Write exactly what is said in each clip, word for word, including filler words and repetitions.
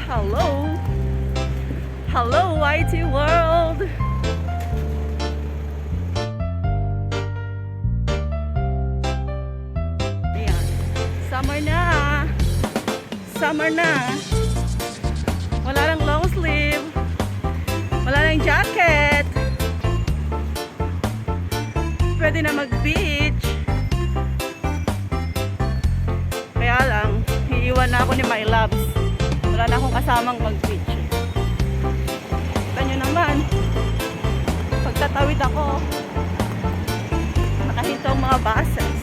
Hello! Hello, Y T world! Ayan. Summer na! Summer na! Wala nang long sleeve. Wala nang jacket. Pwede na mag-beach. Kaya lang, iiwan na ako ni my loves. Wala na akong kasamang mag-beach. Kita nyo naman, pagtatawid ako, nakahinto ang mga buses.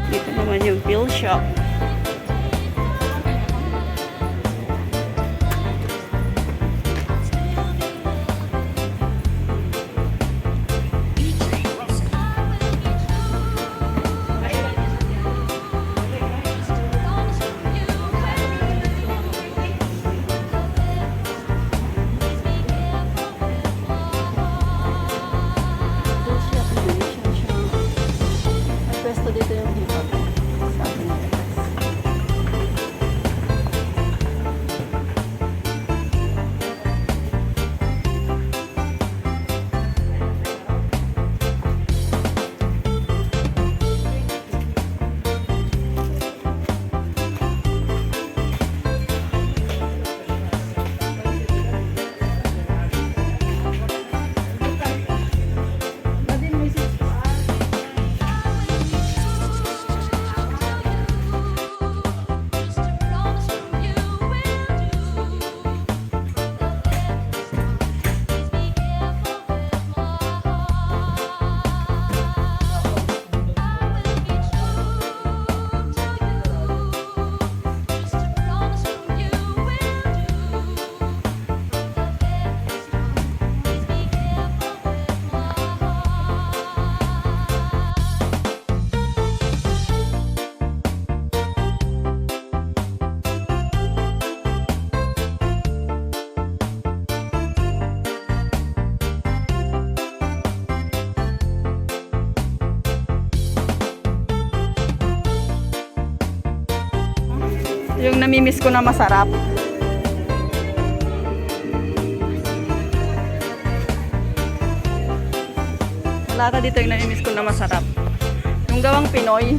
Dito naman yung pill shop. Yung namimiss ko na masarap. Wala ata dito yung namimiss ko na masarap. Yung gawang Pinoy.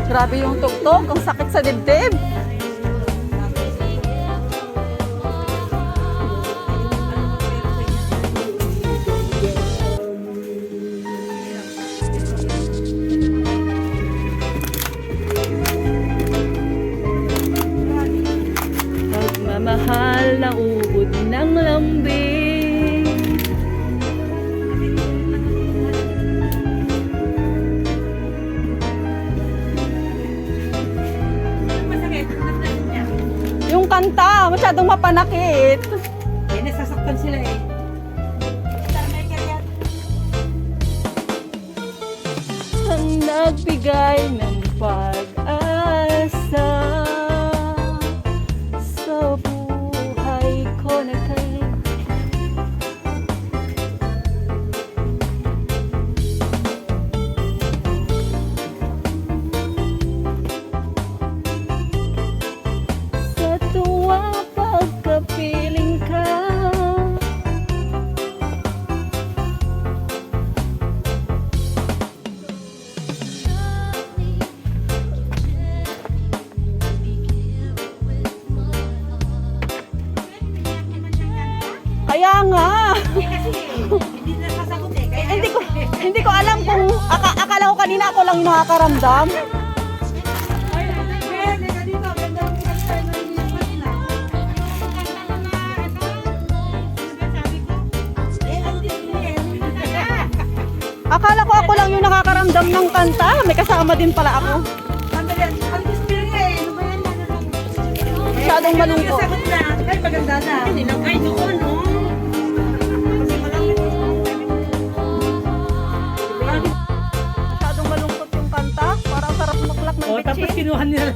Grabe yung tugtog. Ang sakit sa dibdib. Pagmamahal na uod ng lambing. Yung kanta, masyadong mapanakit. Eh, nasasaktan sila eh. Ang nagbigay ng pag-asa sa buhay ko na kayo. Sa tuwa pagkapiling ka. Kaya nga. Eh, kasi, hindi na sasagot eh. Kaya hindi ko, hindi ko alam kung aka-, akala ko kanina ako lang yung nakakaramdam. Akala ko ako lang yung nakakaramdam ng kanta. May kasama din pala ako. Ang gusto niya eh. Ano ba yan? Ano lang? Masyadong malungkot. Sagot na. Ay, maganda na. Hindi lang. Ay, doon, oh. Masyadong malungkot yung kanta. Parang sarap maklak ng bitchin. Oh, tapos kinuha niya.